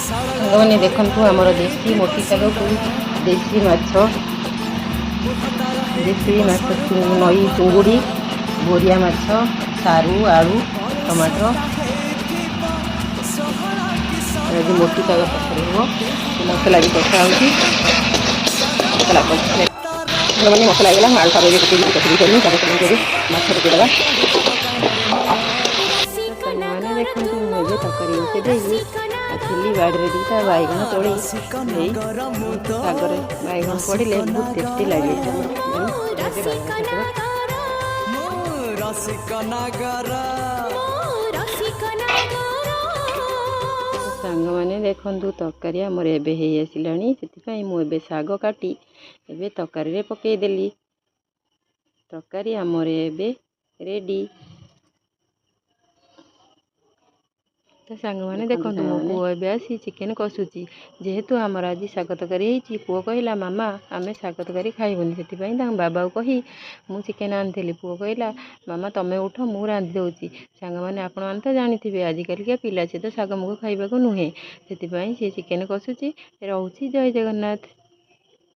ସାଙ୍ଗମାନେ ଦେଖନ୍ତୁ, ଆମର ଦେଶୀ ମୋଟି ଶାଗକୁ ଦେଶୀ ମାଛ, ଦେଶୀ ମାଛ, ନଈ ଚୁଙ୍ଗୁଡ଼ି, ବୋରିଆ ମାଛ, ସାରୁ, ଆଳୁ, ଟମାଟର। ଆଜି ମୋଟି ଶାଗ ତରକାରୀ ହେବ। ମସଲା ବି କଷା ହେଉଛି। ମସଲା କଷା ମାନେ ମସଲା ହେଇଗଲା। ମୁଁ ଆଳୁ ଶାଗ ବି ପକେଇକି କଷି କରିବି। ତାପରେ କରି ମାଛ ପକେଇଦେବା। ସାଙ୍ଗମାନେ ଦେଖନ୍ତୁ, ମୁଁ ଏବେ ତରକାରୀ ବସେଇ ଦେଇକି ଆସିଲି ବାଡ଼ିରେ ଦୁଇଟା ବାଇଗଣ ତୋଳି। ଏଇ ଶାଗରେ ବାଇଗଣ ପଡ଼ିଲେ ବହୁତ ଟେଷ୍ଟି ଲାଗେ। ଏବେ ବାଇଗଣ ରସିକ ନାଗର। ସାଙ୍ଗମାନେ ଦେଖନ୍ତୁ, ତରକାରୀ ଆମର ଏବେ ହେଇ ଆସିଲାଣି। ସେଥିପାଇଁ ମୁଁ ଏବେ ଶାଗ କାଟି ଏବେ ତରକାରୀରେ ପକେଇଦେଲି। ତରକାରୀ ଆମର ଏବେ ରେଡ଼ି। ତ ସାଙ୍ଗମାନେ ଦେଖନ୍ତୁ, ମୋ ପୁଅ ଏବେ ଆସି ଚିକେନ୍ କଷୁଛି। ଯେହେତୁ ଆମର ଆଜି ଶାଗ ତରକାରୀ ହେଇଛି, ପୁଅ କହିଲା, "ମାମା, ଆମେ ଶାଗ ତରକାରୀ ଖାଇବୁନି।" ସେଥିପାଇଁ ତାଙ୍କ ବାବାକୁ କହି ମୁଁ ଚିକେନ୍ ଆଣିଥିଲି। ପୁଅ କହିଲା, "ମାମା, ତମେ ଉଠ, ମୁଁ ରାନ୍ଧି ଦେଉଛି।" ସାଙ୍ଗମାନେ, ଆପଣମାନେ ତ ଜାଣିଥିବେ, ଆଜିକାଲିକା ପିଲା ସେ ତ ଶାଗ ମୁଗ ଖାଇବାକୁ ନୁହେଁ। ସେଥିପାଇଁ ସେ ଚିକେନ୍ କଷୁଛି। ରହୁଛି, ଜୟ ଜଗନ୍ନାଥ।